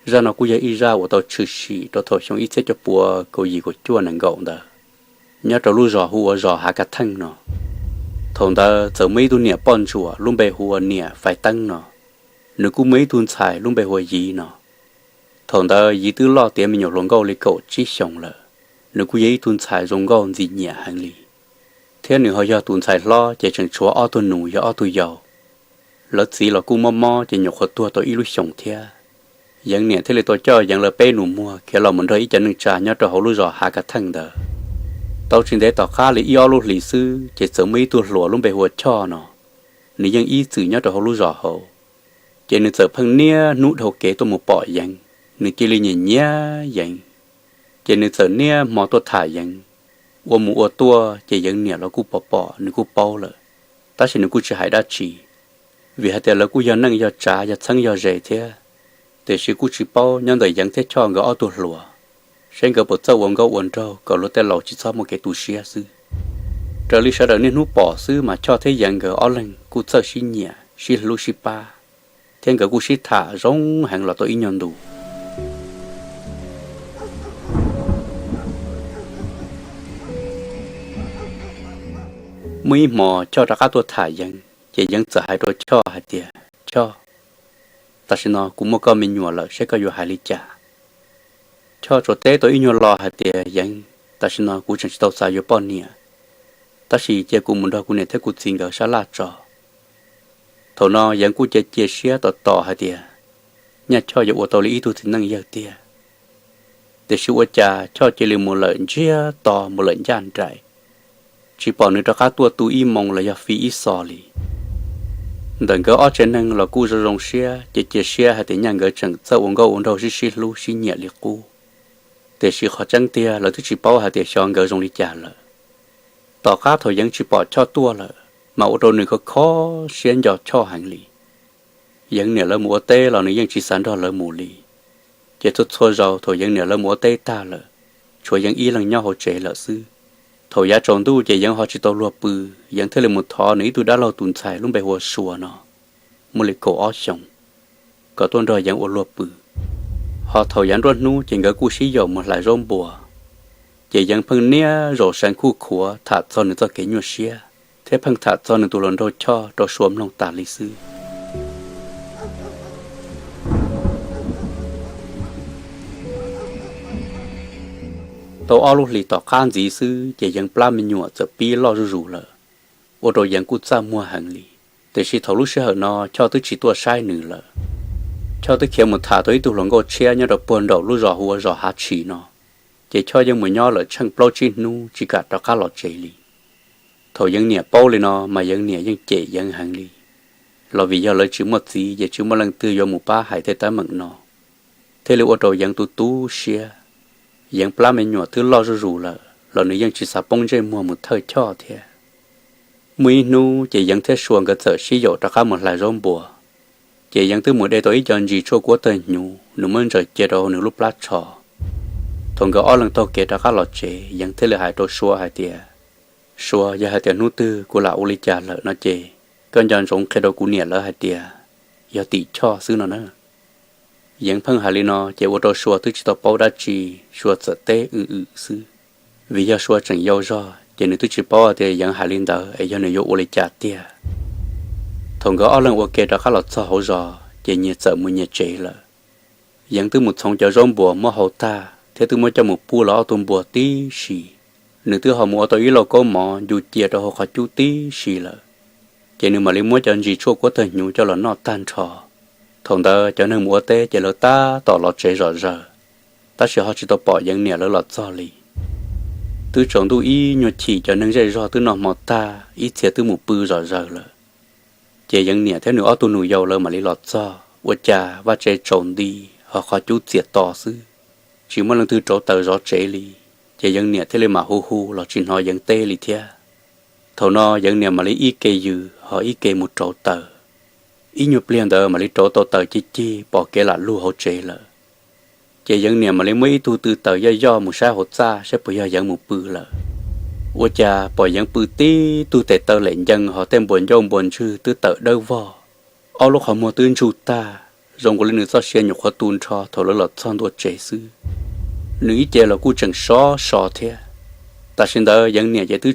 Zaj no kuj yog ib zaj uas tau tshwm sim rau thaum xyoo ib txhiab cuaj puas kaum yim kaum cuaj nees nkaum ntawd, nyob rau lub zos hu ua zos Hav Kav Theej no. Thaum ntawd txawm muaj ib tug niam poj ntsuam lub npe hu ua niam Faiv Teeb no, nws kuj muaj ib tug ntxhais lub npe hu ua Yiv no. Thaum ntawd Yiv twb loj tiav me nyuam hluas nkauj li kaum tsib xyoos lawm, nws kuj yog ib tug ntxhais zoo nkauj ntxim nyiam heev li, thiab nws ho yog tus ntxhais hlob ces tseem tshuav ob tug nus yog ob tug yau. Lawv txiv los kuj mob mob ces nyuam qhuav tuag tau ib lub xyoos thiab. Yeev niam thiaj li tau coj Yeev lawv peb nus muag khiav los mus nrog ib co neej tsa nyob rau hauv lub zos Hav Kav Theej ntawd. Tau tsis ntev tom qab li ib ob lub hlis xwb ces txawm muaj ib tug hluas lub npe hu ua Choj no, nws yeej ib txwm nyob rau hauv lub zos hauv. Ces nws txawm pheej niaj hnub dhau kev tuaj mus pom Yeev, nws cia li nyiam nyiam Yeev. Ces nws txawm niaj hmo tuaj tham Yeev, ua mus ua tuaj ces Yeev niam los kuj pom pom nws kuj paub lawm, tab sis nws kuj tsis hais dab tsi, vim hais tias lawv kuj yog neej yog tsav yog txheeb yog ze thiab. Tiam sis kuj tsis paub nyob ntawm Yeev thiab Choj nkawd ob tug hluas, seb nkawd puas txawj ua nkauj ua nraug kom luag tej laus tsis txhob muaj kev tu siab xwb. Raws li sawv daws niaj hnub pom xwb mas Choj thiab Yeev nkawd ob leeg kuj txawj sib nyiam sib hlub sib pab, thiab nkawd kuj sib tham zoo heev los tau ib nyuag ntus. Muaj ib hmo Choj rov qab tuaj tham Yeev, ces Yeev txawm hais rau Choj hais tias, Choj, tam sim no kuv muaj koj me nyuam lawm, seb koj yuav hais li cas? Choj tsuas teb tau ib nyuag lo hais tias, Yeev, tam sim no kuv tseem tsis tau xav yuav poj niam, tab sis cia kuv mus nrog kuv niam thiab kuv txiv nkawd sab laj tso. Thaum no Yeev kuj cia cia siab tos tos hais tias nyaj Choj yuav ua tau li ib tug txiv neej yawg tiag. Tiam sis ua cas Choj cia li mus lawm ntsiag to mus lawm ncaj nraim, tsis pom nws rov qab tuaj tu ib moo los yog fi ib xo li. Ntawm nkawd ob tsev neeg los kuj zoo zoo siab, ces cia siab hais tias nyaj nkawd tseem txawj ua nkauj ua nraug sib sib hlub sib nyiam li qub. Tiam sis qhov tseeb tiag lawv twb tsis paub hais tias xyov nkawd zoo li cas lawm. Tom qab thaum Yeev tsis pom Choj tuaj lawm, mas ua rau nws kho kho siab nco Choj heev li. Yeev niam lawv mus ua teb los nws yeej tsis xav nrog lawv mus li. Ces txhua txhua zaus thaum Yeev niam lawv mus ua teb tag lawm, tshuav Yeev ib leeg nyob hauv tsev lawm xwb. Thaum yav tsaus ntuj ces Yeev ho tsis tau luag pw, Yeev thiaj li mus thov nws ib tug dab laug tus ntxhais lub npe hu ua Sua no, muaj li kaum ob xyoos, kom tuaj nrog Yeev ua luag pw. Ho thaum yav nruab hnub ces nkawd kuj sib yaum mus hlais zaub npua. Ces Yeev pheej niaj zaus seev khuj khuav tham txog nws txoj kev nyuaj siab, thiab pheej tham txog nws tus hluas nraug Choj rau Sua mloog tas li xwb. Tau ob lub hlis tom qab ntxiv xwb ces Yeev plab me nyuam txawm pib loj zuj zus lawm, ua rau Yeev kuj txaj muag heev li. Tiam sis thaum lub sij hawm no Choj twb tsis tuaj saib nws lawm. Choj twb khiav mus tham tau ib tug hluas nkauj tshiab nyob rau puag nraum lub zos hu ua zos Hav Tshis no, ces Choj yeej mus nyob lawm tsheej plaub tsib hnub tsis kam rov qab los tsev li. Thaum Yeev niam paub li no mas Yeev niam yeej cem Yeev heev li, los vim yog lawv tsis muaj txiv ces tsis muaj leej twg yuav mus pab hais tej teeb meem no, thiaj li ua rau Yeev tu tu siab. Yeev plab me nyuam twb loj zuj zus lawm los nws yeej tsis xav poob ntsej muag mus thawj Choj thiab. Muaj ib hnub ces Yeev thiab Sua nkawd txawm sib yaum rov qab mus hlais zaub npua. Ces Yeev twb mus de tau ib co ntsis tshuaj kuab tawg hnyuv, nws muab ntsaws cia rau hauv nws lub plab tsho. Thaum nkawd ob leeg taug kev rov qab los tsev, Yeev thiaj li hais rau Sua hais tias, Sua, yog hais tias hnub twg kuv lam ua li cas lawm no ces koj nco ntsoov qhia rau kuv niam lawv hais tias yog tim Choj xwb no na. Yeev pheej hais li no ces ua rau Sua twb tsis tau paub dab tsi, Sua txawm teb w w xwb, vim yog Sua tseem yau zog ces nws twb tsis paub hais tias Yeev hais li ntawd es yog nws yuav ua li cas tiag. Thaum nkawd ob leeg ua ke rov qab los txog hauv zos ces nyias txawm mus nyias tsev lawm. Yeev twb mus txhoov cov zaub npua muab hau tag thiab twb muab coj mus pub los ob tug npua tib si. Nws twb ho mus ua tau ib lauj kaub mov ncu cia rau hauv qhov cub tib si lawm, ces nws mam li muab cov ntsis tshuaj kuab tawg hnyuv coj los noj tag nrho. Thaum ntawd cov neeg mus ua teb ces lawv tab tom los tsev zom zaws, tab sis ho tsis tau pom Yeev niam lawv los txog li. Twb tsaus ntuj ib nyuag chim cov neeg zej zog twb noj hmo tag, ib txhia twb mus pw zom zaws lawm. Ces Yeev niam thiab nws ob tug nus yau lawv mam li los txog, ua cas vaj tsev tsaus nti, ho qhov cub txias to xwb, tsis muaj leej twg rauv taws zov tsev li. Ces Yeev niam thiaj li mam hu hu los tsis hnov Yeev teb li thiab. Thaum no Yeev niam mam li ib ke yws ho ib ke mus rauv taws. Ib nyuag pliag ntawd mam li rauv tau taws cig cig pom kev lam lug hauv tsev lawm. Ces Yeev niam mam li muab ib tug tw taws yoj yoj mus saib hauv txaj saib puas yog Yeev mus pw lawm. Ua cas pom Yeev pw tib tug tes taw lem ncees ho tej npuas ncauj npuas ntswg twb tawm dawb vog, ob lub qhov muag twb ntsug tag, zoo nkaus li nws txoj sia nyuam qhuav tu nrho thaum lawv los txog ntua tsev xwb. Nws ib ce los kuj tseem sov so thiab. Tam sim ntawd Yeev niam ces twb